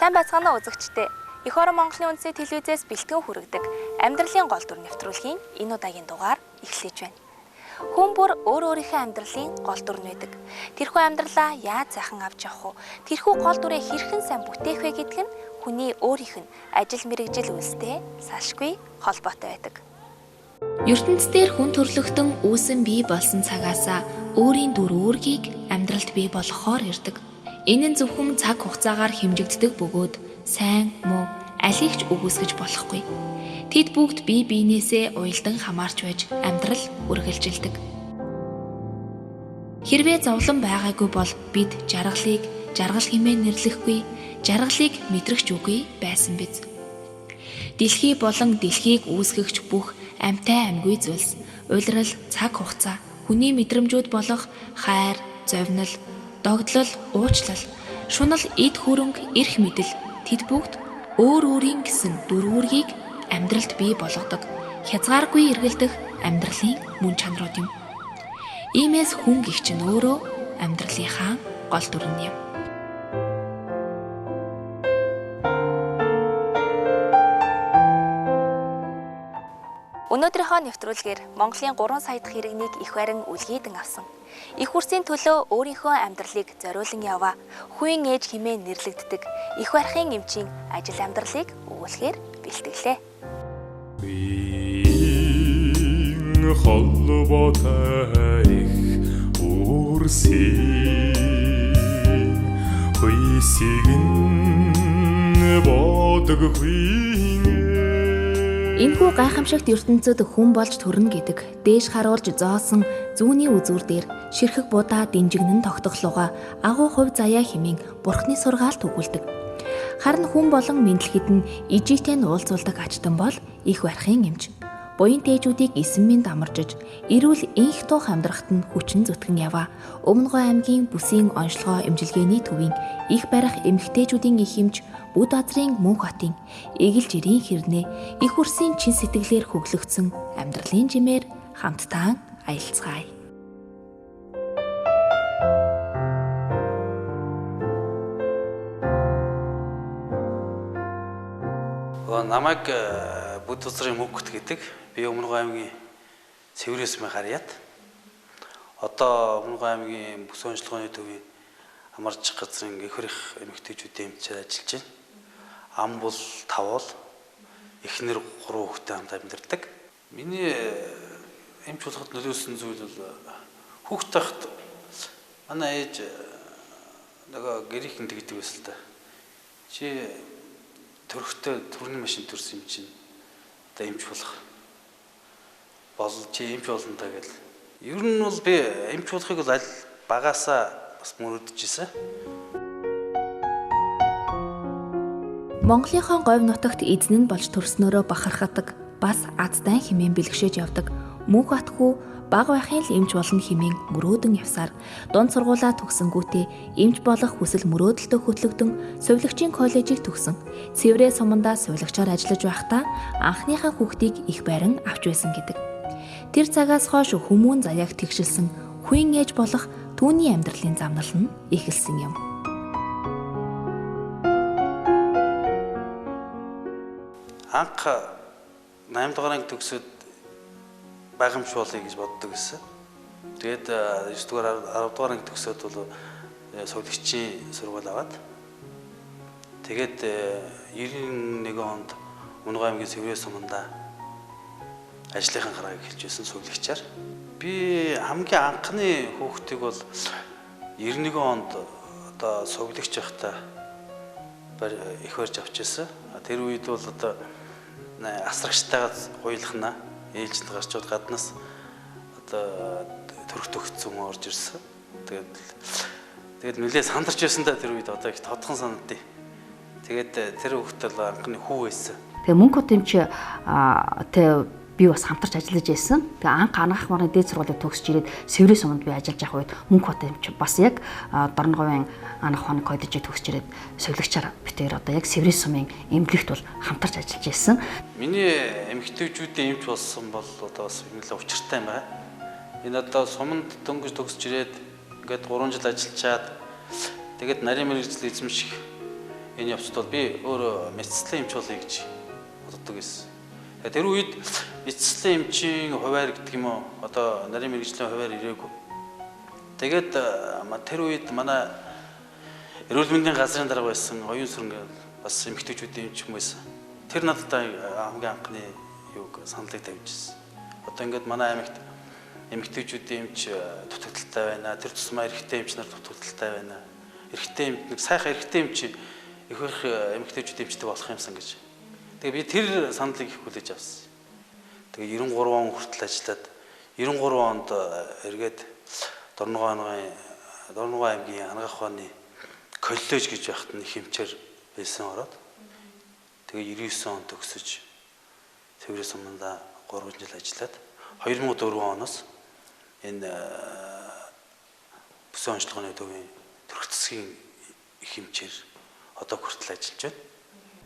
Сайн байцгаана уу үзэгчдээ. Эх орон Монголын үндэсний телевизээс бэлтгэн хүргэдэг амьдралын гол дүр нэвтрүүлгийн энэ удаагийн дугаар эхлэж байна. Хүн бүр өөр өөрийнхөө амьдралын гол дүр нь байдаг. Тэрхүү амьдралаа яаж сайхан авч явах вэ? Тэрхүү гол дүрээ хэрхэн сайн бүтээх вэ гэдг нь хүний өөрийнх нь ажил мэргэжил үйлстэй салшгүй холбоотой байдаг. ертөнцийн хүн төрлөختөн үүсэн бий болсон цагаасаа өөрийн дүр үүргийг амьдралд бий болгохоор ирдэг. Энэ нь зөвхөн цаг хугацаагаар хэмжигддэг бөгөөд сайн, муу алийг ч үгүйсгэж болохгүй. Тэд бүгд бие биенээсээ уялдан хамаарч байж амьдрал үргэлжилдэг. Хэрвээ зовлон байгаагүй бол бид жаргалыг жаргал хэмээн нэрлэхгүй, жаргалыг мэдрэх ч үгүй байсан биз. Дэлхий болон дэлхийг үүсгэгч бүх амьтай амьгүй зүйлс, улирал, цаг хугацаа, хүний мэдрэмжүүд болох хайр, зовнил, догдлол, уучлал, шунал, эд хөрөнгө, эрх мэдэл тэд бүгд өөр өөрийн гэсэн дүр үүргийг амьдралд бий болгодог, хязгааргүй эргэлдэх амьдралын мөн чанарууд юм. Иймээс хүн гэх чинь өөрөө амьдралынхаа гол дүр нь юм. Өнөөдрийнхөө нэвтрүүлгээр Монголын 3 сая дахь иргэнийг их барин үлгийдэн авсан. Их үрсийн төлөө өөрийнхөө амьдралыг зориулан яваа хүүн ээж хэмээн нэрлэгддэг их барихын эмчийн ажил амьдралыг өгүүлэхээр бэлтгэлээ. Биеийн холбоотой их үрсийн хүйсийг нь бодог хүйн. Энэхүү гайхамшигт ертөнцид хүн болж төрнө гэдэг дээш харуулж зоосон зүүнний үзүүр дээр ширхэг будаа дэнжигнэн тогтохлууга агуу хувь заяа хэмээн бурхны сургаалт өгүүлдэг. Харин хүн болон мэдлэгэд нь ижийтэй нь уулзуулдаг ачтан бол их барихын эмч. Буян тээжүүдийг эсэн минь дамаржиж, эрүүл энх туух амьдрахт нь хүчин зүтгэн яваа. Өмнөгөө аймгийн бүсийн онцлогоо эмчилгээний төвийн их барих эмэгтэйчүүдийн их эмч Бүд газрын мөнх хотын эгэл жирийн хэрнээ их үрсийн чин сэтгэлээр хөглөгдсөн амьдралын жимээр хамтдаа аялцгаая. Намайг Бүд газрын мөнх гэдэг. Би Өмнөгөө аймгийн Цэврээс мэ харьяат. Одоо Өмнөгөө аймгийн бүс онцлогооны төвийн амарч газрын их хүрэх эмэгтэйчүүдийн эмчээр ажиллаж байна. Ам бол тавуул, эхнэр 3 хүүхэдтэй хамт амьдардаг. Миний эмч болоход нөлөөлсөн зүйл бол хүүхэд байхад манай ээж нөгөө гэрийнхэн тэгдэг байсан л да. Чи төрхтөө төрний машин төрсөн юм чинь одоо эмч болох бол чи эмч болно та гэл. Ер нь бол би эмч болохыг бол аль багасаа бас мөрөдөж ирсэн. Монголынхон говь нутагт эзэн нь болж төрснөөрөө бахархадаг, бас азтай хэмээн бэлгшээж явдаг. Мөнх батхүү баг байхын л эмч болно хэмээн мөрөөдөн явсаар дунд сургуулаа төгсөнгүүтээ эмч болох хүсэл мөрөөдөлтөө хөтлөгдөн сувилагчийн коллежийг төгсөн. Цэврээ сумандаа сувилагчаар ажиллаж байхдаа анхныхаа хүүхдийг их барин авч байсан гэдэг. Тэр цагаас хойш хүмүүн заяаг тэгшилсэн хүн ээж болох түүний амьдралын замнал нь эхэлсэн юм. Анх 8 дугаар анги төгсөөд байгамж болъё гэж боддог гэсэн. Тэгээд 9 дугаар 10 дугаар анги төгсөөд бол сувилагчийн сургууль аваад тэгээд 91 онд Өмнөгөө аймгийн Цэврээ сумандаа ажлынхаа гарааг эхэлж байсан сувилагчаар. Би хамгийн анхны хүүхдийг бол 91 онд одоо сувилагч байхдаа их барьж авч ирсэн. Тэр үед бол одоо асрагчтайгаа уйлахна ээлжинд гарчууд гаднаас одоо төрөх төгссөн хүн орж ирсэн. Тэгээд нэлээд сандарч байсан да тэр үед одоо их тодхон санагдъя. Тэгээд тэр хүүхд бол анхны хүү байсан. Тэгээ мөнх хот эмч тэ би бас хамтарч ажиллаж байсан. Тэгээ анх анх марын дээд сургуулийг төгсөж ирээд Сэврээ суманд би ажиллаж явах үед мөнх хот эмч бас яг Дорноговын анх ухааны коллежийг төгсөж ирээд сувилагчаар битээр одоо яг Сэврээ сумын эмнэлэгт бол хамтарч ажиллаж байсан. Миний эмэгтэйчүүдийн эмч болсон бол одоо бас нэлээд учиртай юм байна. Энэ одоо суманд дөнгөж төгсөж ирээд ингээд 3 жил ажиллачаад тэгээд нарийн мэргэжил эзэмших Энэ явцад бол би өөрөө мэдслийн эмч болъё гэж боддог байсан. Тэр үед мэдслийн эмчийн хуваар гэдэг юм уу одоо нарийн мэргэжлийн хуваар ирээгүй. Тэгээд тэр үед манай эрүүл мэндийн газрын дарга байсан Оюун сүрэн бас эмэгтэйчүүдийн эмч хүн байсан. Тэр надад хамгийн анхны юуг саналыг тавьж ирсэн. Одоо ингээд манай аймагт эмэгтэйчүүдийн эмч дутагдaltaй байна. Тэр тусмаа эрэгтэй эмч нар дутагдaltaй байна. Эрэгтэй эмч нэг сайхан эрэгтэй эмч их их эмэгтэйчүүд эмчтэй болох юмсан гэж. Тэгээ би тэр саналыг их хүлээж авсан. Тэгээ 93 он хүртэл ажиллаад 93 онд эргээд Дорногов аймгийн Анагаах ухааны коллеж гэж байхад нь их эмчээр байсан ороод тэгээ 99 он төгсөж Тэврээ суманда 3 жил ажиллаад 2004 оноос энэ бүсэн онцлогооны төвийн төрөх засгийн их эмчээр одоо хүртэл ажиллаж байна.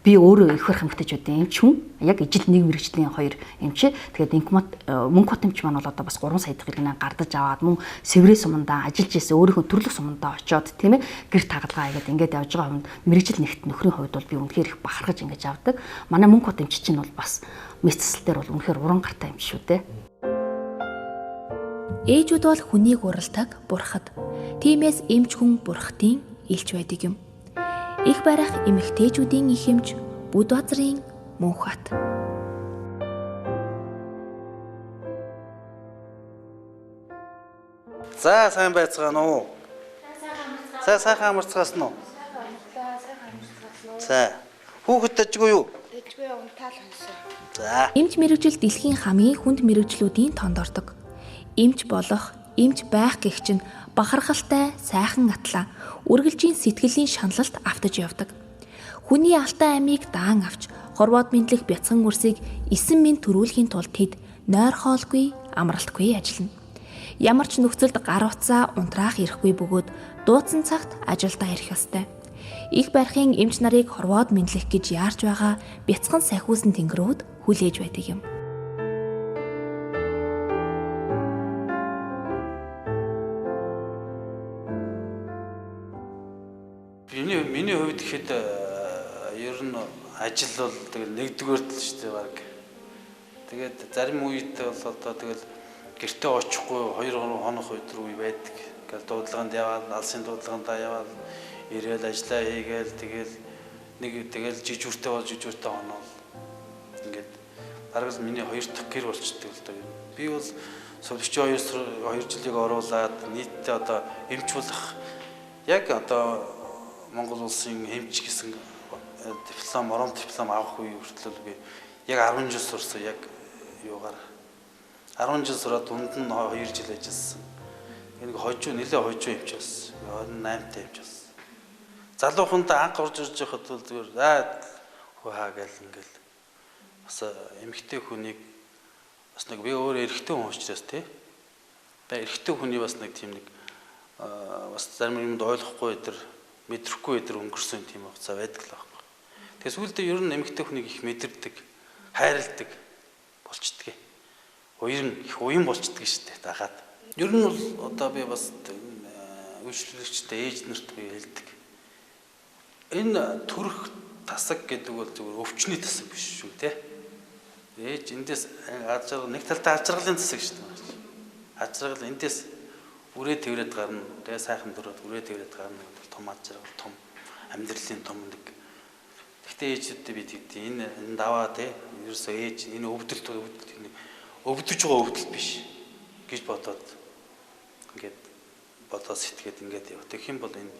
Би өөрөө их барих эмэгтэйчүүдийн эмч хүн. Яг ижил нэг мэрэгжлийн хоёр эмч. Тэгээд Мөнхбат эмч маань бол одоо бас 3 сая дахь иргэнээ гардаж аваад мөн Сэврээ сумандаа ажиллаж исэн өөрийнхөө төрлөх сумандаа очиод тийм гэр тагалгаа хийгээд ингээд явж байгаа хүнд мэрэгжил нэгт нөхрийн хувьд бол би үнэхээр их бахархаж ингэж авдаг. Манай Мөнхбат эмч чинь бол бас мэс засал дээр бол үнэхээр уран гартай эмч шүү дээ. Ээжүүд бол хүнийг уралдаг бурхад. Тиймээс эмч хүн бурхадын элч байдаг юм. Их барих эмэгтэйчүүдийн их эмч Бүд базрын Мөнхбат. За сайн байцгаана уу? За сайхан амарцгаасан уу? За хүүхэд дажгүй юу? Дажгүй унтаал хонсоо. За. Эмч мэргэжил дэлхийн хамгийн хүнд мэргэжлүүдийн тонд ордог. Эмч болох, эмч байх гэх чинь бахархалтай сайхан атлаа үргэлжийн сэтгэлийн шаналлт автаж явдаг. Хүний алтай амийг даан авч хорвоод мэдлэх бяцхан үрсийг эсэн минь төрүүлэхийн тулд тэд нойр хоолгүй амралтгүй ажиллана. Ямар ч нөхцөлд гар утсаа унтраах эрхгүй бөгөөд дуудсан цагт ажилдаа ирэх ёстой. Их барихын эмч нарыг хорвоод мэдлэх гэж яарч байгаа бяцхан сахиусан тэнгэрүүд хүлээж байдаг юм. Миний хувьд гэхэд ер нь ажил бол тэгэл нэгдүгээрт л шүү дээ баг. Тэгээд зарим үед бол одоо тэгэл гэртээ очихгүй 2 3 хоног өдөр үе байдаг. Ингээл дуудлаганд яваал, алсын дуудлагандаа яваал, ирээл ажиллаа хийгээл тэгэл нэг тэгэл жижүүртэй бол жижүүртэй хоноол. Ингээд бараг л миний хоёр дахь гэр болчдөг л доо. Би бол сувлагчийн 2 жилийг оруулаад нийтдээ одоо эмч болох яг одоо Монгол улсын эмч гэсэн диплом, орон диплом авах үе хүртэл би яг 10 жил сурсан яг юугаар 10 жил сураад дунд нь 2 жил ажилласан. Нэг хожуу нэлээ хожуу эмч болсон. 28 та эмч болсон. Залуухандаа анх орж ирж байхад бол зүгээр аа хөө хаа гэл ингээл бас эмэгтэй хүнийг бас нэг би өөр эрэгтэй хүн учраас тий. Би эрэгтэй хүний бас нэг тийм нэг бас зарим юмд ойлгохгүй өдр мэдрэхгүй өдр өнгөрсөн тийм хугацаа байдаг л байхгүй. Тэгээ сүүлдээ ер нь эмэгтэй хүнийг их мэдэрдэг, хайрладаг болчдөг. Уян их уян болчдөг шүү дээ дагаад. Ер нь бол одоо би бас үйлчлэгчтэй ээж нарт би хэлдэг. Энэ төрөх тасаг гэдэг бол зүгээр өвчний тасаг биш шүү те. Ээж эндээс аз жаргал нэг талдаа аз жаргалын тасаг шүү дээ. Аз жаргал эндээс үрээ тэрвэрэд гарна. Тэгээ сайхан төрөөд үрээ тэрвэрэд гарна гэдэг том аз жаргал, том амьдралын том нэг. Гэхдээ ээжүүдтэй би тэгдэг. Энэ даваа те. Ерөөсөө ээж энэ өвдөлт өвдөж байгаа өвдөлт биш гэж бодоод ингээд бодоо сэтгээд ингээд яв. Тэгэх юм бол энэ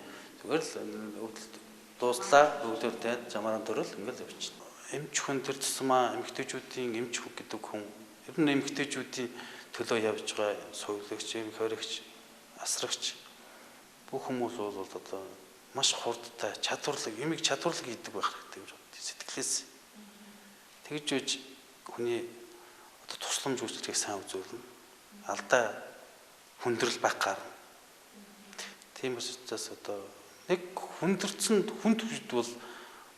зүгээр л өвдөлт дууслаа, өвдөлтөд жамаараа төрөл ингээд явчихна. Эмч хүн тэр тусмаа эмэгтэйчүүдийн эмч хүн гэдэг хүн ер нь эмэгтэйчүүдийн төлөө явж байгаа сувилагч, эмх хоригч, асрагч бүх хүмүүс бол одоо маш хурдтай чадварлаг, эмийг чадварлаг хийдэг байх хэрэгтэй гэж боддог сэтгэлээс. Тэгж үж хүний одоо тусламж үйлчилгээг сайн үзүүлнэ. Алдаа хүндрэл баг гарна. Тийм учраас одоо нэг хүндэрсэн хүнд үед бол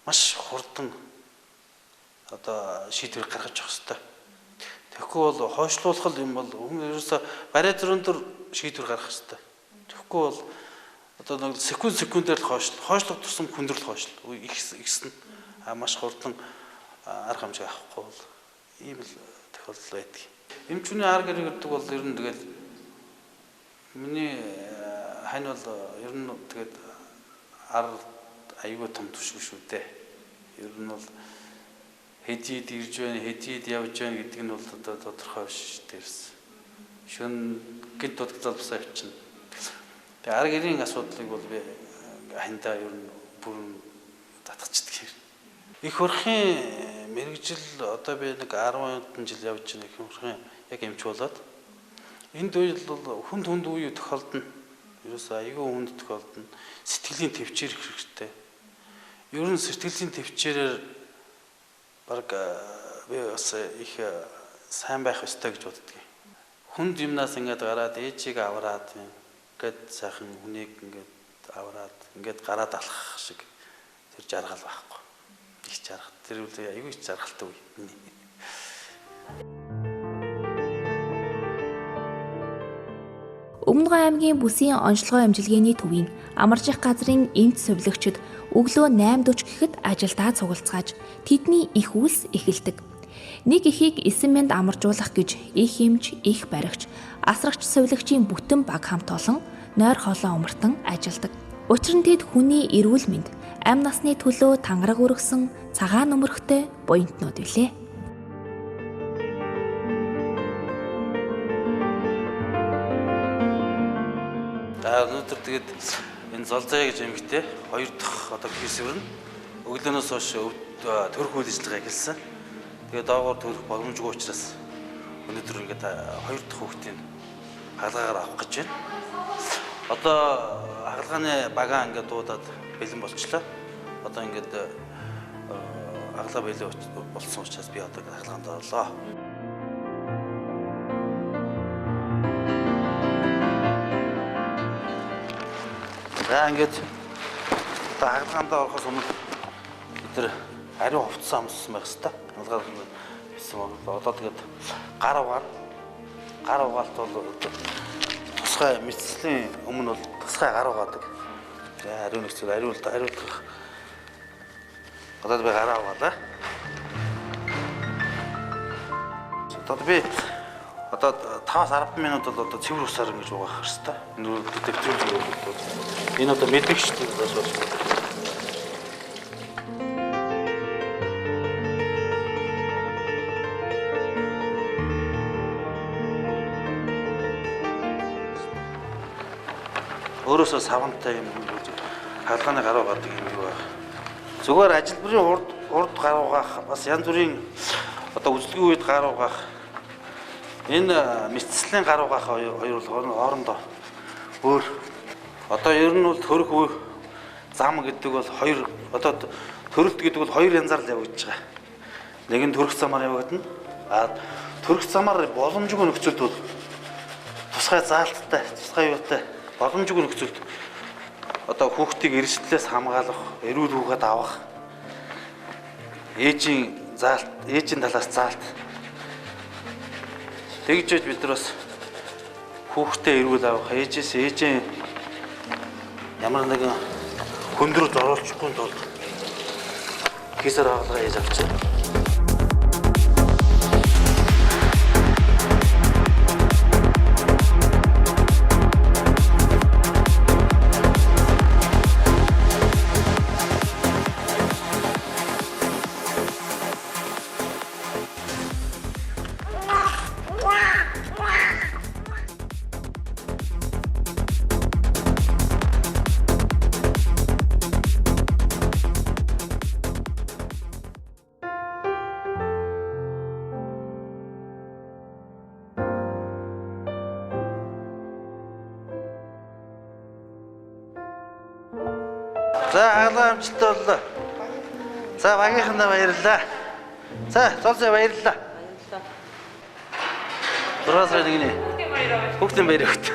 маш хурдан одоо шийдвэр гаргаж явах хэрэгтэй. Тэгэхгүй бол хойшлуулах юм бол өмнө ерөөсө барай зөрөн дөр шийдвэр гаргах хэрэгтэй. Тэгэхгүй бол Одоо нэг секундээр л хойшлол. Хойшлох тусам хүндрэл хойшлол. Ихсэн. А маш хурдан арга хэмжээ авахгүй бол ийм л тохиолдол байдаг. Эмчүүний ар гэрээ гэдэг бол ер нь тэгэл миний хань бол ер нь тэгээд ар аюул том түшгүй шүү дээ. Ер нь бол хэдийд ирж байна, хэдийд явж байна гэдэг нь бол одоо тодорхой биш шүү дээ. Шөн гинт дутагдал бусаа явчихна. Тэгээ ар гэрийн асуудлыг бол би хандаа ер нь бүрэн татгачдаг юм. Их хөрхийн мэргэжил одоо би нэг 10 хэдэн жил явж байна. Их хөрхийн яг эмч болоод энд үйл бол хүнд хүнд үе тохиолдно. Ерөөсөө айгүй хүнд тохиолдно. Сэтгэлийн төвчээр хэрэгтэй. Ер нь сэтгэлийн төвчээрээр баг би бас их сайн байх ёстой гэж боддог. Хүнд юмнаас ингээд гараад ээжийг авраад ингээд сайхан хүнийг ингээд авраад ингээд гараад алхах шиг тэр жаргал байхгүй. Их жаргал. Тэр үл айгүй их жаргалтай үе. Өмнөгөө аймгийн бүсийн онцлогоо эмчилгээний төвийн амаржих газрын эмч сувилагчид өглөө 8:40 гэхэд ажилдаа цугалцгааж тэдний их үйлс эхэлдэг. Нэг эхийг 9 мэнд амаржуулах гэж их эмч, их баригч, асрагч сувилагчийн бүтэн баг хамт олон нойр хоолоо умартан ажилладаг. Учир нь тэд хүний эрүүл мэнд, амь насны төлөө тангараг өргөсөн цагаан нөмөрхтэй буянтнууд билээ. За өнөөдөр тэгээд энэ Золзая гэж эмэгтэй хоёр дахь одоо хийсвэр нь өглөөнөөс хойш төрөх үйл ажиллагаа эхэлсэн. Тэгээд доогоор төрөх боломжгүй учраас өнөөдөр ингээд хоёр дахь хүүхдийг хагалгаагаар авах гэж байна. Одоо хагалгааны багаа ингээд дуудаад бэлэн болчлоо. Одоо ингээд хагалгаа бэлэн болсон учраас би одоо хагалгаанд орлоо. За ингээд одоо хагалгаанд орохоос өмнө бид нар ариун хувцас амссан байх хэвээр. Хагалгаа хийсэн бол одоо тэгээд гар угаана. Гар угаалт бол тусгай мэдслийн өмнө бол тусгай гар угаадаг. За ариун нэгцэл ариулдах. Одоо би гараа угаалаа. Одоо би одоо 5-10 минут бол одоо цэвэр усаар ингэж угаах хэрэгтэй. Энэ дэвтрүүлэг бол энэ одоо мэдгч бас болж. Өөрөөсөө савантай юм болж хагалгааны гар угаадаг юм юу байх. Зүгээр ажилбарын урд гар угаах, бас янз бүрийн одоо үзлэгийн үед гар угаах. Энэ мэдслийн гар угаах хоёр бол хоорондоо өөр. Одоо ер нь бол төрөх зам гэдэг бол хоёр одоо төрөлт гэдэг бол хоёр янзаар л явагдаж байгаа. Нэг нь төрөх замаар явагдана. А төрөх замаар боломжгүй нөхцөлд бол тусгай заалттай, тусгай юутай боломжгүй нөхцөлд одоо хүүхдийг эрсдлээс хамгаалах, эрүүл хүүхэд авах, ээжийн заалт, ээжийн талаас заалт. Тэгж байж бид нар бас хүүхдээ эрүүл авах, ээжээс ээжийн ямар нэгэн хүндрэлд оруулахгүй тулд кесар хагалгаа хийж авчихна. За хагалгаа амжилттай боллоо. За багийнхандаа баярлалаа. За Золзай баярлалаа. Баярлалаа. 6 сарын 1-ний. Хүүхдийн баяр өгт.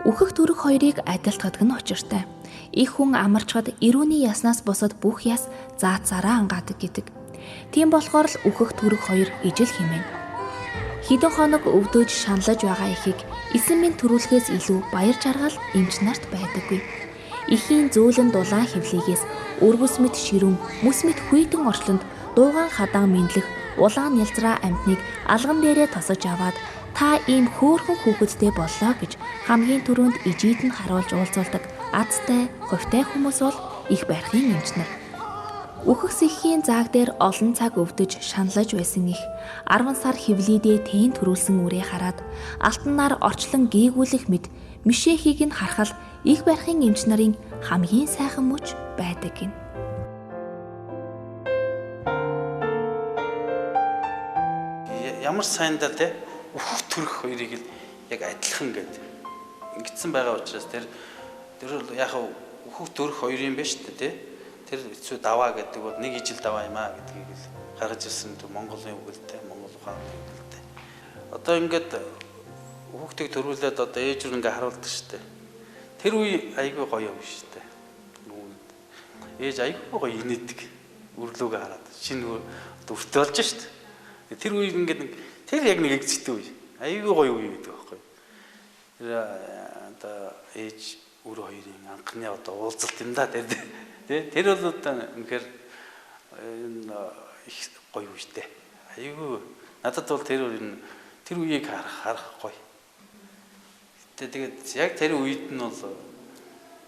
Үхэх төрөх хоёрыг адилтгадаг нь учиртай. Их хүн амарчхад эрүүний яснаас бусад бүх яс заацаараа ангаадаг гэдэг. Тийм болохоор л үхэх төрөх хоёр ижил хэмээн. Хэдэн хоног өвдөж шаналж байгаа эхийг эсэн минь төрүүлэхээс илүү баяр жаргал эмч нарт байдаггүй. Эхийн зөөлөн дулаан хөвлийгээс өргөс мэт ширүүн, мөс мэт хүйтэн орчлонд дуугаан хадаан мэдлэх улаан нялзраа амьтныг алган дээрээ тосож аваад та ийм хөөрхөн хүүхэдтэй боллоо гэж хамгийн түрүүнд ижид нь харуулж уулзуулдаг азтай, хувьтай хүмүүс бол их барихын эмч нар. Үхэх сэхийн зааг дээр олон цаг өвдөж шаналж байсан их 10 сар хөвлийдээ тэн төрүүлсэн үрээ хараад алтанаар орчлон гээгүүлэх мэд мишээхийг нь харахал их барихын эмч нарын хамгийн сайхан мөч байдаг гин. Ямар сайндаа те үхэх төрөх хоёрыг л яг адилхан гэдэг ингэсэн байгаа учраас тэр бол яг үхэх төрөх хоёр юм байна шүү дээ те. Тэр хэцүү даваа гэдэг бол нэг ижил даваа юм аа гэдгийг л гаргаж ирсэн тэр Монголын үгэлтэй, Монгол ухааны үгэлтэй. Одоо ингээд хүүхдийг төрүүлээд одоо ээж рүү ингээд харуулдаг шүү дээ. Тэр үе айгүй гоё юм шүү дээ. Ээж айгүй гоё инээдэг. Үрлүүгээ хараад шинэ өртөө болж шүү дээ. Тэр үе ингээд тэр яг нэг эгзэгтэй үе. Айгүй гоё үе гэдэг байхгүй. Тэр одоо ээж үр хоёрын анхны одоо уулзалт юм да тэр. Тэ тэр бол одоо үнэхээр энэ их гоё үе дээ. Айгүй надад бол тэр энэ тэр үеийг харах гоё. Гэтэ тэгээд яг тэр үед нь бол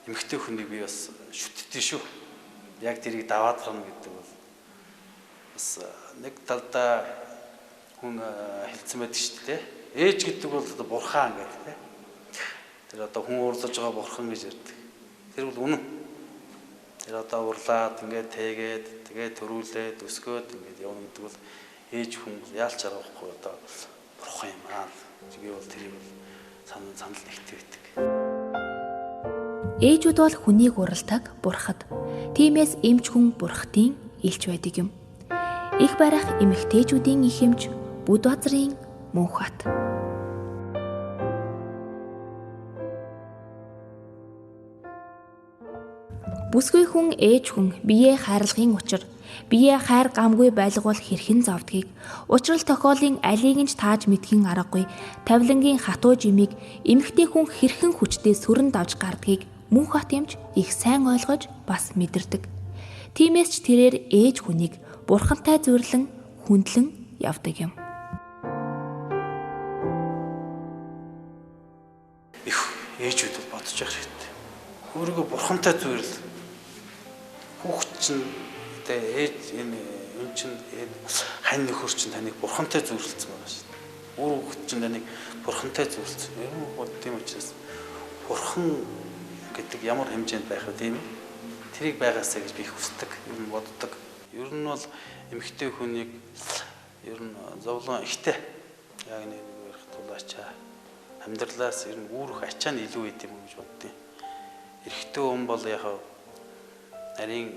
эмэгтэй хүнийг би бас шүтдээ шүү. Яг тэрийг даваад гарна гэдэг бол бас нэг талдаа хүн хэлсэн байдаг шүү дээ. Ээж гэдэг бол одоо бурхан гэдэг тийм. Тэр одоо хүн уурлаж байгаа бурхан гэж ярьдаг. Тэр бол үнэн. Тэр одоо уурлаад ингээд тэгээд тэгээд төрүүлээд өсгөөд ингээд явна гэдэг бол ээж хүн бол яалч аргагүй одоо бурхан юм аа. Би бол тэрийг бол санал нэгтэй байдаг. Ээжүүд бол хүнийг уралдаг бурхад. Тиймээс эмч хүн бурхтын илч байдаг юм. Их барих эмэгтэйчүүдийн их эмч Бүд базрын Мөнхбат. Бүсгүй хүн ээж хүн биеэ хайрлахын учир биеэ хайр гамгүй байлгуул хэрхэн зовдгийг учрал тохиолын алийг нь ч тааж мэдхийн аргагүй тавилангийн хатуу жимийг эмэгтэй хүн хэрхэн хүчтэй сүрэн давж гардгийг Мөнхбат эмч их сайн ойлгож бас мэдэрдэг. Тиймээс ч тэрээр ээж хүнийг бурхантай зөвлөн хүндлэн явдаг юм. Их ээжүүд бол бодож явах хэрэгтэй. Өөрийгөө бурхантай зөвлөл. Хүүхд чинь тэ ээж энэ юм чинь хань нөхөр чинь таныг бурхантай зөвлөлцсөн байгаа шүү дээ. Үр хүүхд чинь таныг бурхантай зөвлөлцсөн. Ер нь бол тийм учраас бурхан гэдэг ямар хэмжээнд байх вэ тийм ээ? Тэрийг байгаасаа гэж би их хүсдэг, ер нь боддог. Ер нь бол эмэгтэй хүнийг ер нь зовлон ихтэй. Яг нэг ярих тул ачаа. Амьдралаас ер нь үүрэх ачаа нь илүү байд юм гэж боддیں۔ Эрэгтэй хүн бол яг нарийн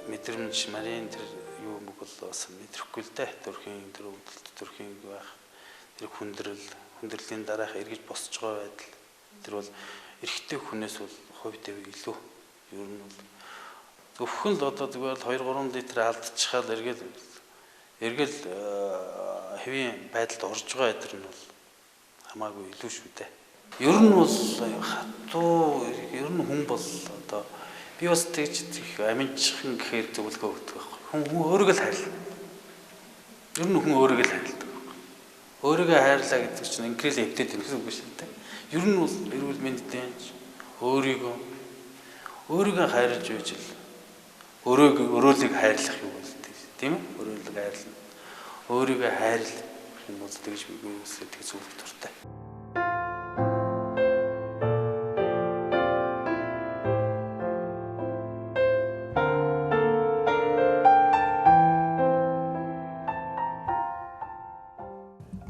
мэдрэмж, нарийн тэр юу юм бол бас мэдрэхгүй л дээ. Төрхийн тэр өвдөлт, төрхийн байх, тэр хүндрэл, хүндрэлийн дараах эргэж босч байгаа байдал. Тэр бол эрэгтэй хүнээс бол хувь дэв илүү. Ер нь бол зөвхөн л одоо зүгээр л 2-3 литр алдчихаад эргэл хэвийн байдалд орж байгаа эдэр нь бол хамаагүй илүү шүү дээ. Ер нь бол хатуу ер нь хүн бол одоо би бас тэгж их аминчхан гэхээр зөвлөгөө өгдөг байхгүй. Хүн өөрийгөө л хайрлаа. Ер нь хүн өөрийгөө л хайрладаг байхгүй. Өөрийгөө хайрлаа гэдэг чинь инкрэл эвдээд ирэх үг шүү дээ. Ер нь бол эрүүл мэндийн өөрийгөө хайрлаж байж л өрөөлийг хайрлах юу болдог тийм ээ? Өрөөлийг хайрлана. Өөрийгөө хайрлах юм бол тэгж би үсэдэг зөвлөх дуртай.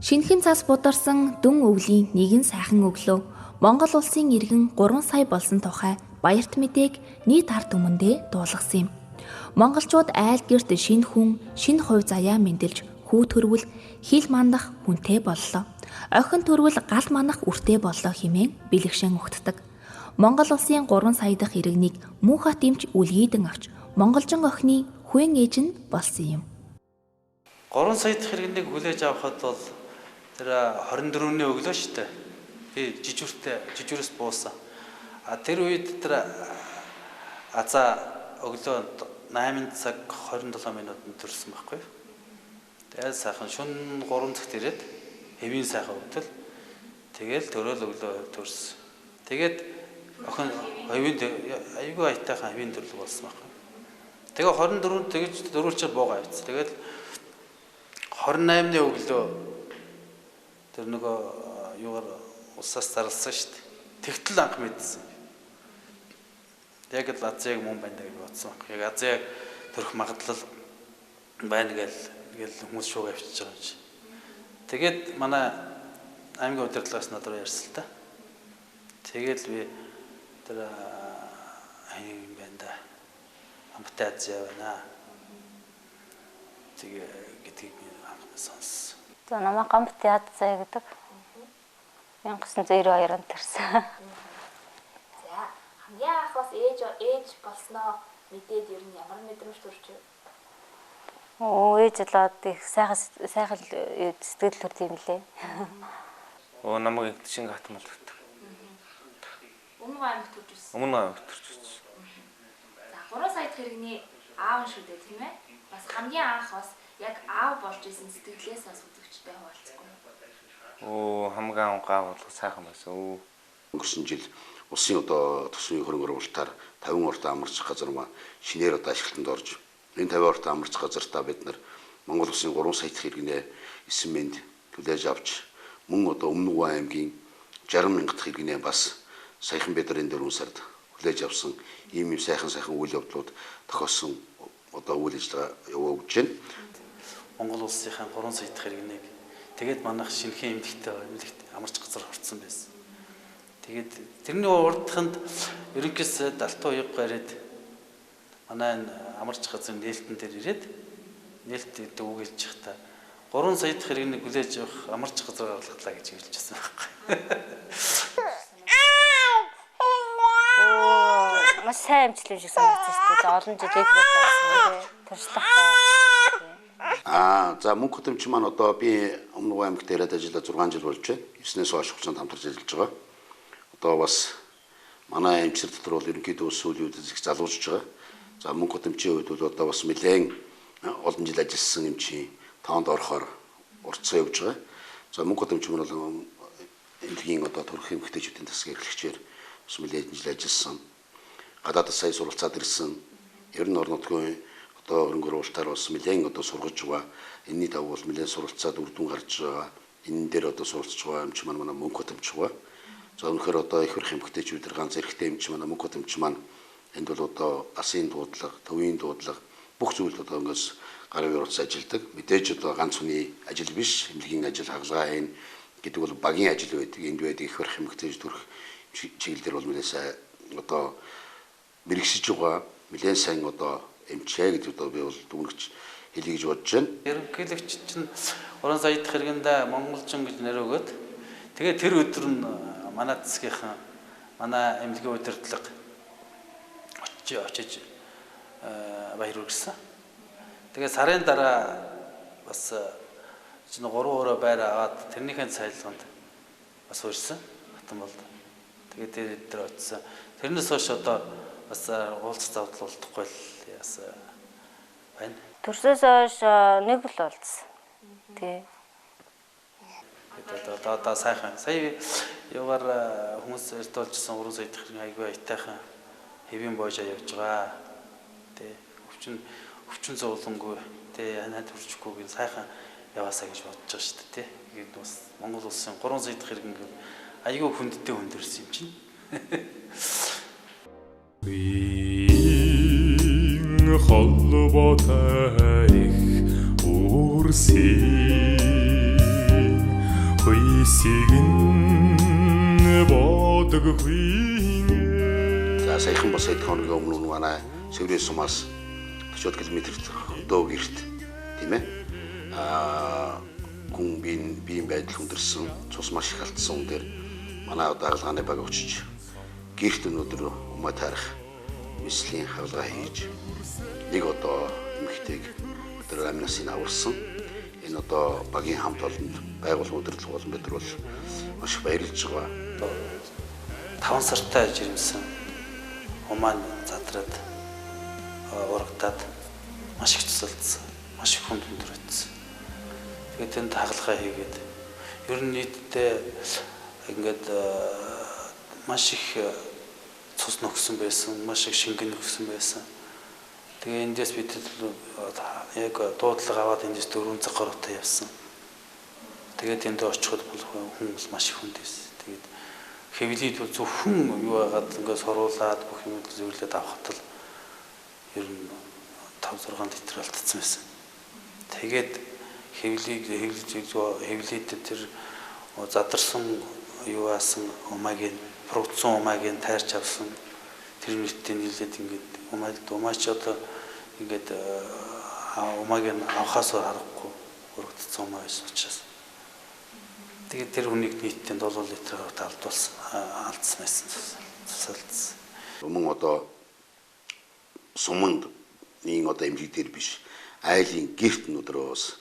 Шинэхэн цас бударсан дүн өвлийн нэгэн сайхан өглөө Монгол улсын иргэн 3 сая болсон тухай баярт мэдээг нийт ард түмэндээ дуулгасан юм. Монголчууд айл гэрт шинэ хүн, шинэ хувь заяа мэндэлж хүү төрвөл хил мандах хүнтэй боллоо. Охин төрвөл гал манах үртэй боллоо хэмээн бэлэгшэн угтдаг. Монгол улсын 3 сая дахь иргэнийг Мөнхбат эмч үлгийдэн авч монголжин охины хүн ээж нь болсон юм. 3 сая дахь иргэнийг хүлээж авахад бол тэр 24-ний өглөө шүү дээ. Би жижүүрээс буусан. А тэр үед тэр азаа өглөө 8 цаг 27 минутанд төрсөн байхгүй. Тэгээд сайхан шөнө 3 цагт ирээд хэвийн сайхан өвдөл. Тэгэл төрөөл өглөө төрсөн. Тэгээд охин хэвийн аюулгүй аятайхан хэвийн төрлөг болсон байхгүй. Тэгээ 24-нд тэгж дөрвөлчээр буугаа авчихсан. Тэгээд 28-ны өглөө тэр нөгөө юугаар улсаас зарласан шүү дээ. Тэгтэл анх мэдсэн. Яг л Азиаг мөн байна гэж бодсон. Яг Азиаг төрөх магадлал байна гэл хүмүүс шууг авчиж байгаа юм чи. Тэгээд манай аймгийн удирдлагаас над руу ярьсан л та. Тэгэл би тэр юм байна да. Амтай Азиа байна. Тэгээ гэдгийг би анх сонссон. За намайг Гамбат Азиа гэдэг. 1992 онд төрсөн. За хамгийн анх бас ээж болсноо мэдээд ер нь ямар мэдрэмж төрж вэ? Оо ээж болоод их сайхан сэтгэл төрд юм лээ. Оо намайг Игдшин гатмал гэдэг. Өмнө аймагт төрж ирсэн. Өмнө аймагт төрж ирсэн. За 3 сая хэрэгний аав шүү дээ тийм ээ? Бас хамгийн анх бас яг аав болж исэн сэтгэлээс бас үзэгчтэй хуваалцахгүй. Оо хамгийн анх аав болох сайхан байсан. Өө. Өнгөрсөн жил улсын одоо төсвийн хөрөнгө оруулалтаар 50 ортой амарч газар маань шинээр одоо ашиглалтанд орж энэ 50 ортой амарч газартаа бид нар Монгол улсын 3 сая дахь иргэнээ 9 мэнд хүлээж авч мөн одоо Өмнө Угуй аймгийн 60 мянга дахь иргэнээ бас саяхан бид нар энэ 4 сард хүлээж авсан ийм сайхан үйл явдлууд тохиолсон одоо үйл ажиллагаа явуулж байна. Монгол улсынхаа 3 сая дахь иргэнээг тэгээд манайх шинэхэн эмнэлэгтэй амарч газар орцсон байсан. Тэгээд тэрний урдханд ерөнхий сайд Алтан уяг гараад манай энэ амарч газрын нээлтэн дээр ирээд нээлт гэдэг үг хэлж байхдаа 3 сая дахь иргэнийг хүлээж авах амарч газар гаргалаа гэж хэлчихсэн байхгүй. Оо маш сайн амжилт юм шиг санагдсан шүү дээ. Олон жил их болсон туршлагатай. За мөнх хөтөмч маань одоо би Өмнө Угуй аймагт ирээд ажиллаа 6 жил болж байна. 9-ээс хойш хугацаанд хамтарч ажиллаж байгаа. Одоо бас манай эмчнэр дотор бол ерөнхийдөө сүүлийн үед их залуужж байгаа. За мөнх хөтөмчийн хувьд бол одоо бас нэлээд олон жил ажилласан эмчийн тоонд орохоор уртсан явж байгаа. За мөнх хөтөмч маань бол эмнэлгийн одоо төрөх эмэгтэйчүүдийн засаг эрхлэгчээр бас нэлээд жил ажилласан. Гадаадас сая суралцаад ирсэн. Ер нь орон нутгийн одоо хөрөнгө оруулалтаар бас нэлээд одоо сургаж байгаа. Энэний дагуу бол нэлээд суралцаад үр дүн гарч байгаа. Энэ дээр одоо суралцж байгаа эмч маань манай мөнх хөтөмч байгаа. За үнэхээр одоо их хөрх эмэгтэйчүүдэр ганц эрэгтэй эмч манай мөнх хөтөмч маань энд бол одоо асын дуудлага, төвийн дуудлага бүх зүйлд одоо ингээс гарын үе оролцож ажилладаг. Мэдээж одоо ганц хүний ажил биш, эмнэлгийн ажил хагалгаа хийн гэдэг бол багийн ажил байдаг. Энд байдаг их хөрх эмэгтэйч төрөх чиглэл дээр бол нэлээд сайн одоо мэрэгсэж байгаа, нэлээд сайн одоо эмчээ гэж одоо би бол дүгнэгч хэлье гэж бодож байна. Ерөнхийлөгч чинь 3 сая дахь иргэндээ монголжин гэж нэр өгөөд тэгээд тэр өдөр нь манай засгийнхан манай эмнэлгийн удирдлага очиж баяр хүргэсэн. Тэгээд сарын дараа бас чинь 3 өрөө байр аваад тэрнийхээ цайлганд бас урьсан Хатанболд. Тэгээд тэр өдөр очисон. Тэрнээс хойш одоо бас уулзах завдал болдохгүй л яасан байна. Төрсөөс хойш нэг л уулзсан. Тий. Тэгээд одоо сайхан. Сая юугаар хүмүүс эрдүүлжсэн 3 сая дахь айгүй аятайхан хэвийн боожоо явж байгаа. Тэ өвчин зовлонгүй тэ ханаад төрчихгүй гэн сайхан яваасаа гэж бодож байгаа шүү дээ. Тэ. Тэгээд бас Монгол улсын 3 сая дахь иргэн айгүй хүндтэй хүндэрсэн юм чинь. Үеийн холбоотой их үрсийн хүйсийг нь бодоггүй. За саяхан бас хэд хоногийн өмнө нь манай Сэврийн сумаас 40 км хөдөө гэрт тийм ээ. Хүн биеийн байдал хүндэрсэн, цус маш их алдсан хүн дээр манай одоо хагалгааны баг очиж гэрт өнөөдөр умаа таарах мэслийн хагалгаа хийж нэг одоо эмэгтэйг тэр амнасыг аварсан. Энэ одоо багийн хамт олонд байгууллага удирдлага болон бид нар бол маш их баярлж байгаа. 5 сартай жирэмсэн умаа задраад урагдаад маш их тусалдсан, маш их хүнд өндөр өтсөн. Тэгээд тэнд хагалгаа хийгээд ер нь нийтдээ ингээд маш их цус нөхсөн байсан, маш их шингэн нөхсөн байсан. Тэгээ эндээс бид яг дуудлага аваад эндээс 4 цаг гаруйтай явсан. Тэгээд энд очиход бол хүн бол маш их хүнд байсан. Тэгээд хэвлийд бол зөвхөн юу байгаад ингээд суруулаад бүх юм зөвлөд авахад л ер нь 5 6 литр алдсан байсан. Тэгээд хэвлийг хэвлийд тэр задарсан юу асан умаагийн продукцийн умаагийн тайрч авсан тэр мэттэй нийлээд ингээд умаач одоо ингээд умаагийн авахаас аргагүй урагдсан умаа байсан учраас тэгээд тэр хүнийг нийтдээ 7 литр алдуулсан алдсан байсан тусалдсан. Өмнө одоо суманд нэг одоо эмнэлэг дээр биш айлын гэрт өнөдрөө бас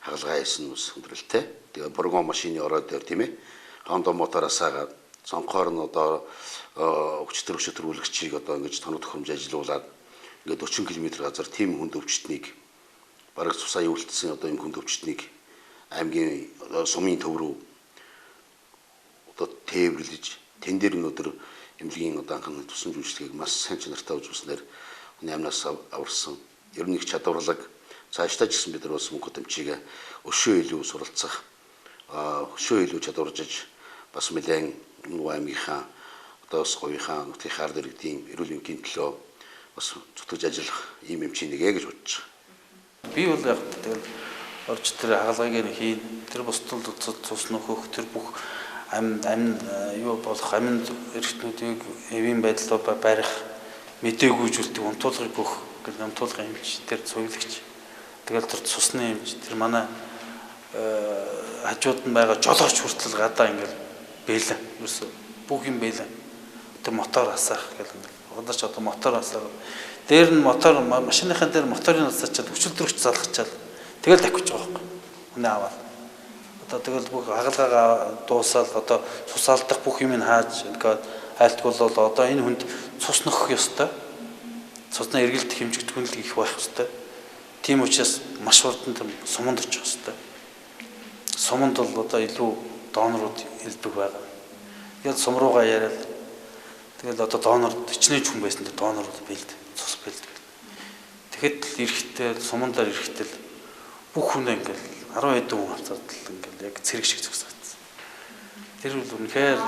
хагалгаа хийсэн ус өндөрлөлтэй. Тэгээ бургон машины орой дээр тийм Honda мотороо саагаад цонхоор нь одоо өчтөр үлгчийг одоо ингэж тоног төхөөрөмж ажилуулад ингээд 40 км газар тийм хүнд өвчтнийг бараг цусаа юултсан одоо юм хүнд өвчтнийг аймгийн сумын төв рүү одоо тээвэрлэж тэн дээр өнөөдөр эмнэлгийн одоо анхны тусламж үйлчилгээг маш сайн чанартай үзүүлснээр хүний амнаас аварсан. Ер нь их чадварлаг цаашдаа ч гэсэн бид нар бас мөнх хөтөмчийг өшөө илүү суралцах, өшөө илүү чадваржиж бас нэлээд нөгөө аймгийнхаа одоо бас говийнхаа нутгийнхаа ард иргэдийн эрүүл мэндийн төлөө бас зүтгэж ажиллах ийм эмчийн нэгэ гэж бодож байгаа. Би бол яг тэгэл орж тэр хагалгааг нь хийн, тэр бусдад цус нөхөх, тэр бүх амь юу болох амин эрхтнүүдийг эвийн байдлаар барих, мдэггүйжүүлдэг унтуулгыг өгөх гэл унтуулгын эмч, тэр цуйлагч, тэгэл тэр цусны эмч, тэр манай хажууд нь байгаа жолооч хүртэл гадаа ингээл бэлэн. Ерөөсө бүх юм бэлэн. Тэр мотор асаах гэл ингээл. Одоо ч одоо мотор асаах. Дээр нь мотор машиныхын дээр моторын асаачаад өчөлдрөгч залгачаал. Тэгэл давхиж байгаа байхгүй. Хүнээ аваад. Одоо тэгэл бүх хагалгаагаа дуусаал одоо цус алдах бүх юм нь хааж ингээд айлтгуул бол одоо энэ хүнд цус нөхөх ёстой. Цусны эргэлт хэмжигдэхүүн л их байх ёстой. Тийм учраас маш хурдан суманд очих ёстой. Суманд бол одоо илүү донорууд элбэг байгаа. Тэгэл сум руугаа яриад тэгэл одоо донор хичнээн хүн байсан дээр донорууд бэлд, цус бэлд. Тэгэхэд л эрэхтэй сумандаар эрэхтэл бүх хүн ингээл 10 хэдэн хүн хавцаад л ингээл яг цэрэг шиг зогсоодсон. Тэр бол үнэхээр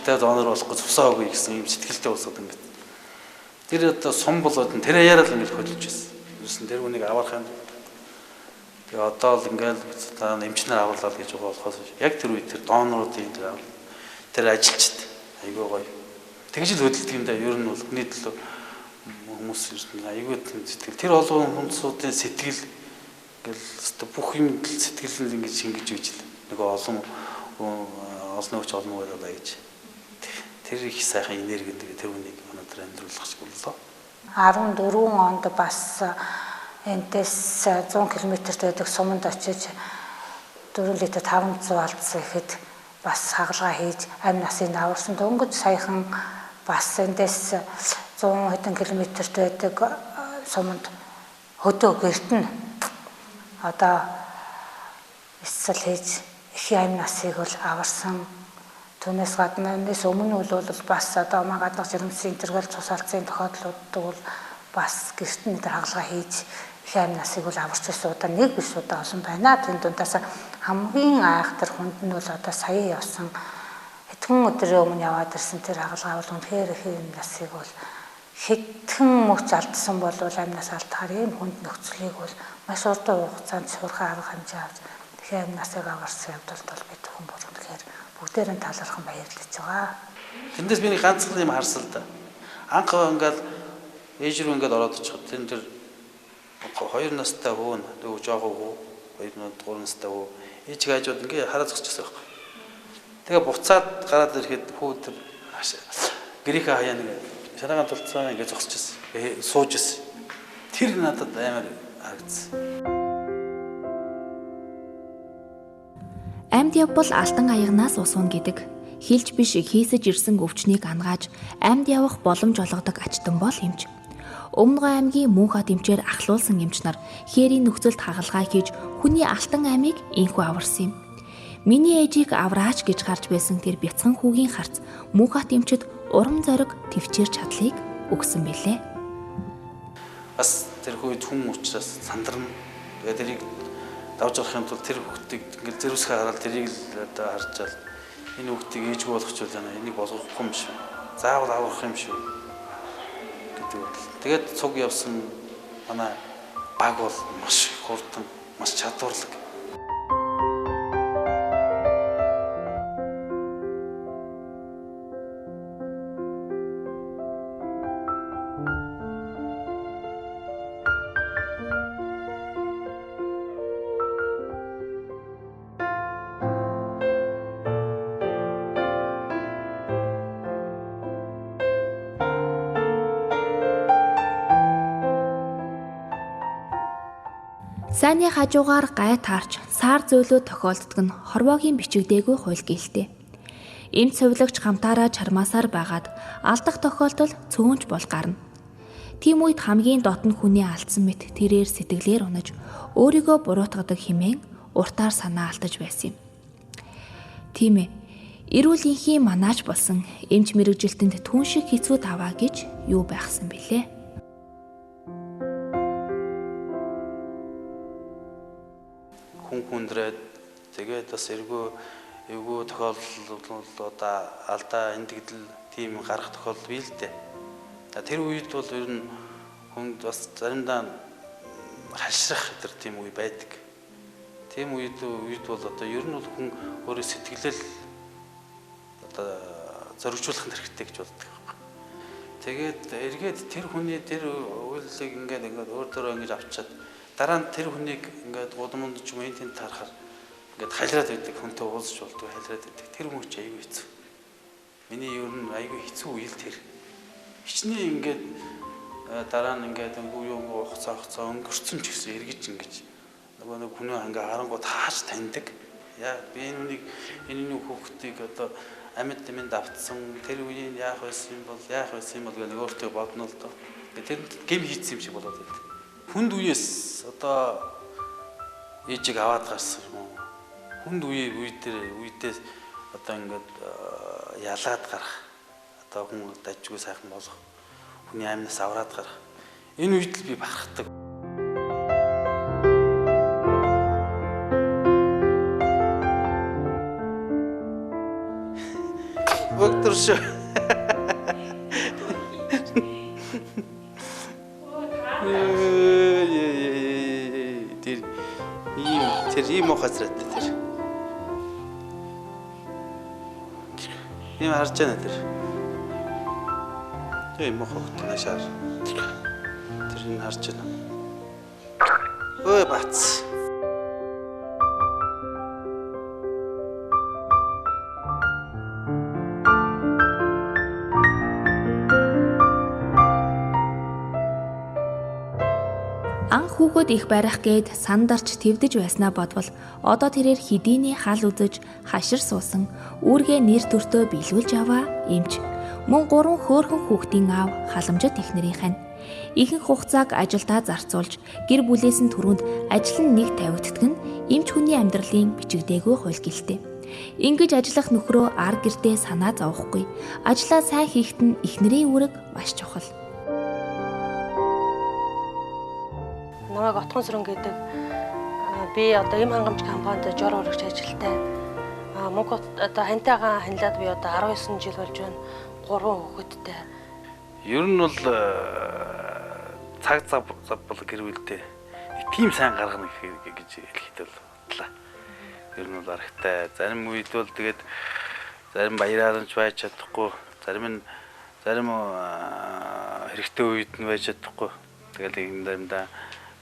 тэ донор болохгүй цусаа өгье гэсэн юм сэтгэлтэй болсод ингээд. Тэр одоо сум болоод тэр яарал ингээл хөдөлж байсан. Юусэн тэр хүнийг аварах юм. Тэгээ одоо л ингээл эмчнэр аварлаа гэж байгаа болохоос яг тэр үед тэр доноруудын тэр авал тэр ажилчид айгүй гоё. Тэгж л хөдөлдөг юм да. Ер нь бол хүний төлөө хүмүүс ер нь айгүй сэтгэл. Тэр олон хүмүүсийн сэтгэл ингээл өстө бүх юм сэтгэл нь ингэж шингэж үйж л нөгөө олон олон өвч олон байлаа гэж. Тэр их сайхан энерги тэр хүнийг өнөөдөр амьдруулах шиг боллоо. 14 онд бас энтэс 100 км-т байдаг суманд очиж 4 литр 500 алдсан ихэд бас хагалгаа хийж амь насыг аварсан. Дөнгөж саяхан бас эндээс 100 хэдэн километрт байдаг суманд хөдөө гэрт нь одоо эсэл хийж эхийн амь насыг бол аварсан. Түүнээс гадна энэс өмнө бол бас одоо маа гаднах жирэмсэн тэргэл цус алдсан тохиолдлууд бол бас гэрт нь тэр хагалгаа хийж эхийн амь насыг бол аварч байсан удаа нэг биш удаа олон байна. Тэн дундаас хамгийн айхтар хүнд нь бол одоо сая явсан хэдхэн өдрийн өмнө яваад ирсэн тэр хагалгаа бол үнэхээр эхийн амь насыг бол хэдхэн мөч алдсан бол амь нас алдахаар ийм хүнд нөхцөлийг бол маш урт хугацаанд сурхаа арга хэмжээ авч эхийн амь насыг аварсан явдалд бол бид хүн бол үнэхээр бүгдээр нь талархан баярлаж байгаа. Тэндээс би нэг ганцхан юм харсан л да. Анх ингээл ээж рүү ингээд ороод очиход тэн тэр 2 настай хүү нөгөө жоохон хүү 2 3 настай хүү ээж хажууд ингээд хараа зогсчихсан байхгүй. Тэгээ буцаад гараад ирэхэд хүү тэр гэрийнхээ хаяа нэг шараагаан тулцсан ингээд зогсчихсан. Сууж исэн. Тэр надад амар харагдсан. Амьд явбал алтан аягнаас усуuna гэдэг. Хилж биш хийсэж ирсэн өвчнийг ангааж амьд явах боломж олгодог ачтан бол эмч. Өмнөгөө аймгийн Мөнхот эмчээр ахлуулсан эмч нар хээрийн нөхцөлд хагалгаа хийж хүний алтан амийг инхүү аварсан юм. Миний ээжийг авраач гэж гарч байсан тэр бяцхан хүүгийн харц Мөнхот эмчэд урам зориг төвчээр чадлыг өгсөн билээ. Бас тэр үед хүн учраас сандарна. Тэгээд тэрийг давж гарахын тулд тэр хүүхдийг ингээл зэрвсгээ хараад тэрийг л одоо харж чал энэ хүүхдийг ээжгүй болгочихвол энийг болгохгүй юм шиг. Заавал аврах юм шиг гэдэг бодол. Тэгээд цуг явсан манай баг бол маш хурдан, маш чадварлаг. Сайнны хажуугаар гай таарч сар зөөлөө тохиолддог нь хорвоогийн бичигдээгүй хууль гэлтэй. Эмч сувилагч хамтаараа чармаасаар байгаад алдах тохиолдол цөөнч бол гарна. Тийм үед хамгийн дотн хүний алдсан мэт тэрээр сэтгэлээр унаж өөрийгөө буруутгадаг хэмээн уртаар санаа алдаж байсан юм. Тийм ээ. Эрүүл энхийн манаач болсон эмч мэрэгжилтэнд түн шиг хэцүү таваа гэж юу байхсан бэлээ. Хүн хүндрээд тэгээд бас эргүү эвгүй тохиолдол одоо алдаа эндэгдэл тийм гарах тохиолдол бий л дээ. Тэр үед бол ер нь хүнд бас заримдаа хашрах тэр тийм үе байдаг. Тийм үед бол одоо ер нь бол хүн өөрөө сэтгэлэл одоо зоригжуулах хэрэгтэй гэж боддог. Тэгээд эргээд тэр хүний тэр үйлийг ингээд өөр дөрөө ингэж авчиад дараа нь тэр хүнийг ингээд гудамд ч юм уу энэ тэнд тарахаар ингээд халираад байдаг, хүнтэй уулзч болдгоо халираад байдаг. Тэр хүн ч айгүй хэцүү. Миний ер нь айгүй хэцүү үйл тэр. Хичнээн ингээд дараа нь ингээд юу хугацаа өнгөрцөн ч гэсэн эргэж ингэж нөгөө нэг хүнээ ингээ харангуут хааж таньдаг. Яа би энэ хүнийг энэ хүүхдийг одоо амьд дэмэнд автсан тэр үеийн яах байсан юм бол гэж өөртөө бодно л доо. Ингээд тэр гэм хийцсэн юм шиг болоод байдаг. Хүнд үеэс одоо ээжийг аваад гарсан юм уу? Хүнд үедээ одоо ингээд ялаад гарах. Одоо хүн дажгүй сайхан болох. Хүний амнаас авраад гарах. Энэ үед л би бахархдаг. Доктор шүү. Тэр ийм ухаацраатай тэр. Ийм харж байна тэр. Тэр ийм ухаат наашаар. Тэр энэ харж байна. Ой бац. Анх хүүхэд их барих гээд сандарч твдэж байснаа бодвол одоо тэрээр хэдийний хал үзэж хашир суусан үүргээ нэр төртөө биелүүлж аваа эмч. Мөн 3 хөөрхөн хүүхдийн аав халамжит эхнэрийнх нь. Ихэнх хугацааг ажилдаа зарцуулж гэр бүлээс нь түрүүнд ажил нь нэг тавигддаг нь эмч хүний амьдралын бичигдээгүй хууль гэлтэй. Ингэж ажиллах нөхрөө ар гэртээ санаа зовхгүй. Ажлаа сайн хийхэд нь эхнэрийн үүрэг маш чухал. Намайг Отгон Сүрэн гэдэг. Би одоо эм хангамж компанид жор урагч ажилтай. Мөнх одоо хантайгаа ханилаад би одоо 19 жил болж байна. 3 хүүхэдтэй. Ер нь бол цаг зав бол гэр бүлдээ тийм сайн гаргана гэж хэлэхэд бол бодлаа. Ер нь бол аргатай. Зарим үед бол тэгээд зарим баяраар нь ч байж чадахгүй, зарим хэрэгтэй үед нь байж чадахгүй. Тэгэл юм заримдаа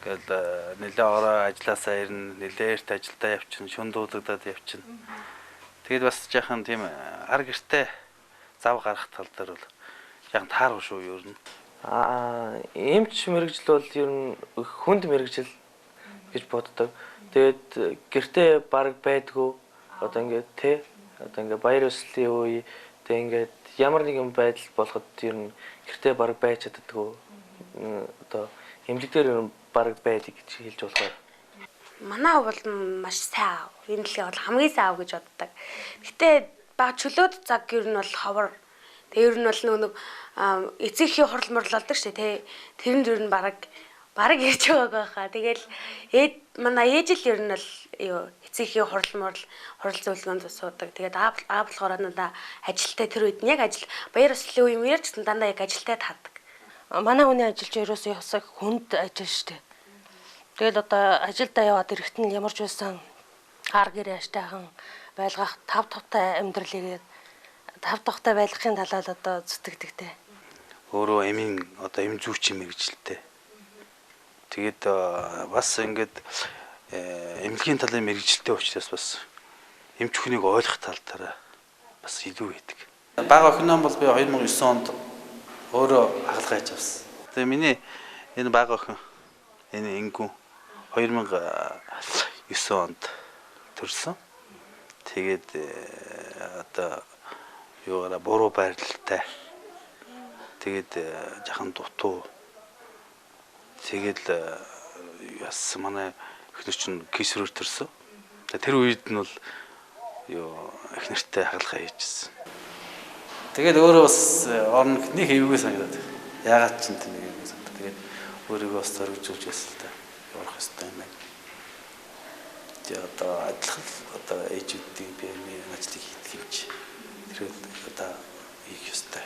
Тэгэл нэлээ ороо ажилласаа ирнэ, нэлээ эрт ажилдаа явчихна, шүн дуудагдаад явчихна. Тэгэд бас жаахан тийм ар гэртээ зав гарах тал дээр бол жаахан таарах шүү ер нь. Эмч мэргэжил бол ер нь хүнд мэргэжил гэж боддог. Тэгээд гэртээ баг байдгүй. Одоо ингээд те одоо ингээд баяр ёслолын үе тэг ингээд ямар нэгэн байдал болоход ер нь гэртээ бараг байж чаддаггүй. Одоо эмнэлэг дээр ер нь бараг байдаг гэж хэлж болохоор. Манай аав бол маш сайн аав. Энэ дэлхий бол хамгийн сайн аав гэж боддог. Гэтэ баг чөлөөт цаг ер нь бол ховор. Тэг ер нь бол нэг эцэгхийн хурал мурлалдаг шүү дээ. Тэрэнд ер нь бараг ирж байгааг байхаа. Тэгэл манай ээж л ер нь бол юу эцэгхийн хурал хурал зөвлөгөөнд суудаг. Тэгээд аав болохоор надаа ажилтай тэр үед нь яг ажил баяр ёслолын үе юм ярьж дандаа яг ажилтай таардаг. Манай хүний ажил чи ерөөсөө явсаг хүнд ажил шүү дээ. Тэгэл одоо ажилдаа яваад ирэхэд нь ямар ч байсан хар гэрээ аштайхан байлгах тав тавтай амьдралыг тав тавтай байлгахын талаар одоо зүтгэдэг те. Өөрөө эмийн одоо эм зүйч юм мэргэжилтэй. Тэгээд бас ингээд эмнэлгийн талын мэргэжилтэй учраас бас эмч хүнийг ойлгох тал дээр бас илүү байдаг. Бага охин бол би 2009 онд өөрөө хагалгаа хийж авсан. Тэгээ миний энэ бага охин энэ ингүн 2009 онд төрсөн. Тэгээд одоо юугаараа буруу байрлалтай. Тэгээд жахан дутуу. Тэгээд бас манай эхнэр чинь кисрээр төрсөн. Тэр үед нь бол юу эхнэртэй хагалгаа хийжсэн. Тэгээд өөрөө бас орно нэг хэвгүй санагдаад. Яагаад ч юм нэг хэвгүй санагдаад. Тэгээд өөрийгөө бас зоригжуулж байсан л та. Орох ёстой юм байна. Тэгээ одоо адилхан одоо ээжүүдийн би ажлыг хийдэг юм чи. Тэр одоо хийх ёстой.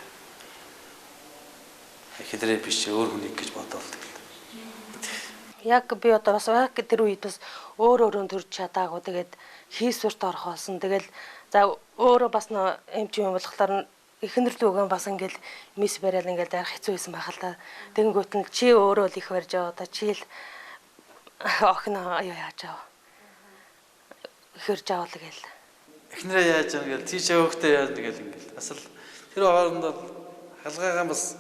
Эхнэрээ биш өөр хүнийг гэж бодоол тэгэл. Яг би одоо бас яг тэр үед бас өөр өөрөөн төрж чадаагүй. Тэгээд хийсвэрт орох болсон. Тэгэл за өөрөө бас эмч юм болохоор эхнэр лүүгэн бас ингээл мис барайл ингээл дарах хэцүү байсан байх л та. Тэгэнгүүт нь чи өөрөө л их барьж байгаа. Одоо чи л охин аюу яаж аав. Ихэрж авал гээл. Эхнэрээ яаж аав гээл тийшээ хөөхтэй яаж гээл ингээл. Бас л тэр хооронд бол хагалгаагаа бас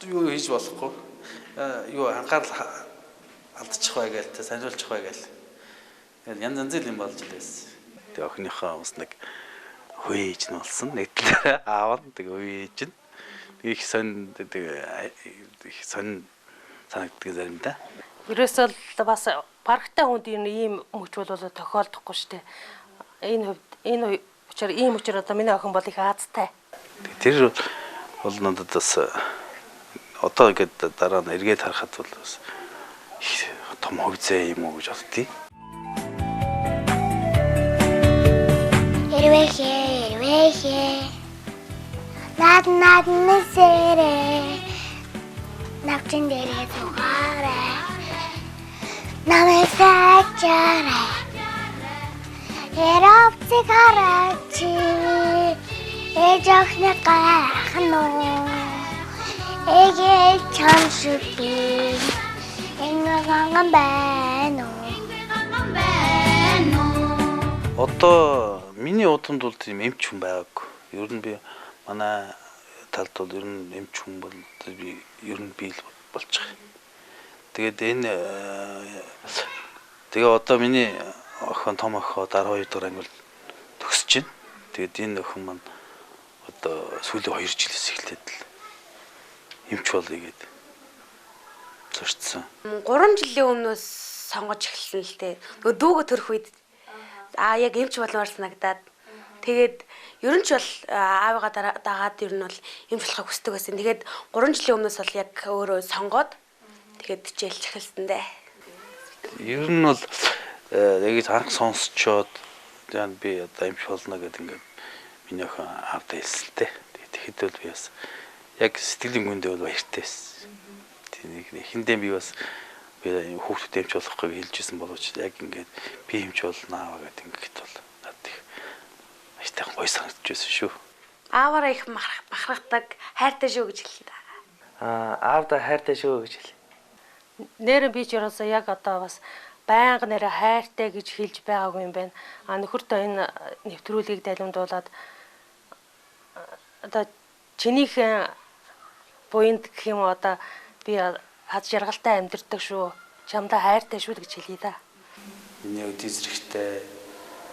юу хийж болохгүй. Юу анхаарал алдчих бай гээл тэ саниулчих бай гээл. Тэгэл янз янзын юм болж л байсан. Тэгээ охиныхоо бас нэг хөөж нь болсон. Нэг талаараа аав нь тэгээ хөөж нь. Тэгээ их сонь их сонь санагддаг заримдаа. Ерөөсөө л бас барагтай хүнд энэ ийм мөч бол тохиолдохгүй шүү дээ. Энэ хувьд энэ учир ийм учир одоо миний охин бол их аазтай. Тэр бол надад бас одоо ингээд дараа нь эргээд харахад бол бас их том хувь зээ юм уу гэж боддیں۔ Эрвэхэ, эрвэхэ. Над над нэсэрэ. Навчин дээрээ зугаарай. Намайг сачаарай. Эровцыг хараач. Ээж охины гайхан уу. Эгээ чам шүби. Ингэ ганган байна уу? Одоо миний удамд бол тийм эмч хүн байгаагүй. Ер нь би манай талд бол ер нь эмч хүн бол би ер нь би л болж байгаа. Тэгээд энэ тэгээ одоо миний охин том охин 12 дугаар анги бол төгсөж байна. Тэгээд энэ охин маань одоо сүүлийн 2 жилээс эхлээд л эмч болъё гээд зорчсон. 3 жилийн өмнөөс сонгож эхэлсэн л дээ. Нөгөө дүүгөө төрөх үед яг эмч болмоор санагдаад тэгээд ер нь ч бол аавыгаа дагаад ер нь бол эмч болохыг хүсдэг байсан. Тэгээд 3 жилийн өмнөөс бол яг өөрөө сонгоод тэгээд хичээлж эхэлсэн дээ. Ер нь бол яг анх сонсчоод би одоо эмч болно гэдэг ингээд миний охин аавдаа хэлсэн л дээ. Тэгэхэд бол би бас яг сэтгэлийн гүндээ бол баяртай байсан. Тийм эхэндээ би бас би хүүхдүүд эмч болохгүй хэлж исэн боловч яг ингээд би эмч болно гэдэг ингээд бол надад их аштайхан гоё санагдаж байсан шүү. Ааваараа их бахархдаг, хайртай шүү гэж хэлээ. Аавдаа хайртай шүү гэж хэлээ. Нэрээ би ч ерөөсөө яг одоо бас байнга нэрээ хайртай гэж хэлж байгаагүй юм байна. Нөхөртөө энэ нэвтрүүлгийг далимдуулаад одоо чинийхэн буянд гэх юм уу одоо би аз жаргалтай амьдардаг шүү. Чамдаа хайртай шүү гэж хэлье да. Миний өдий зэрэгтэй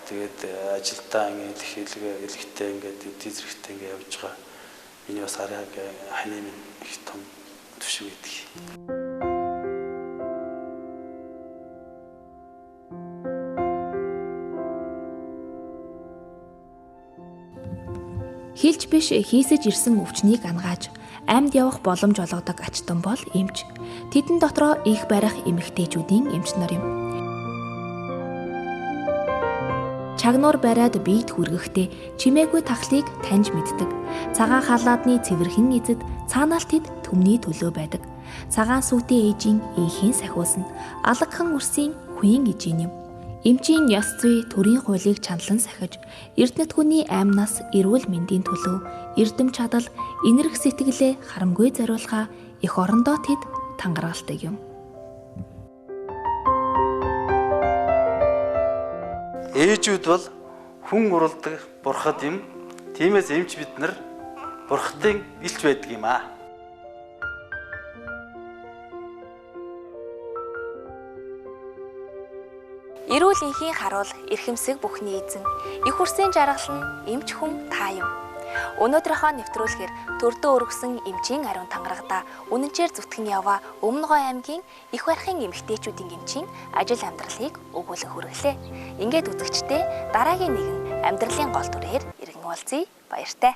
Тэгээд ажилдаа ингээд хэлгээ элэгтэй ингээд дизрэгтэй ингээд явж байгаа. Миний бас арайг ханы минь их том төвшиг байдаг. Хилж биш хийсэж ирсэн өвчнийг ангааж амьд явах боломж олгодог ачтан бол эмч. Тэдэн дотроо их барих эмэгтэйчүүдийн эмч нар юм. Чагнуур бариад биед хүргэхдээ чимээгүй тахлыг таньж мэддэг. Цагаан халаадны цэвэрхэн эзэд цаанаал тэд түмний төлөө байдаг. Цагаан сүүтэй ээжийн инхийн сахиусна. Алагхан үрсийн хүйн ижийн юм. Эмчийн ёс зүй төрийн хуулийг чаналан сахиж, эрдэнэт хүний аймнаас эрүүл мэндийн төлөө эрдэм чадал, энэрх сэтгэлээ харамгүй зориулахаа эх орондоо тэд тангаргалдаг юм. Ээжүүд бол хүн уралдаг бурхад юм. Тиймээс эмч бид нар бурхадын илч байдаг юм аа. Эрүүл энхийн харуул эрхэмсэг бүхний эзэн, их хүрсийн жаргал нь эмч хүн та юм. Өнөөдрийнхөө нэвтрүүлгээр төрдөө өргөсөн эмчийн ариун тангарагда үнэнчээр зүтгэн яваа Өмнө Говь аймгийн их барихын эмэгтэйчүүдийн эмчийн ажил амьдралыг өгүүлэн хүргэлээ. Ингээд үзэгчдээ дараагийн нэгэн амьдралын гол дүрээр иргэн уулзъя. Баяртай.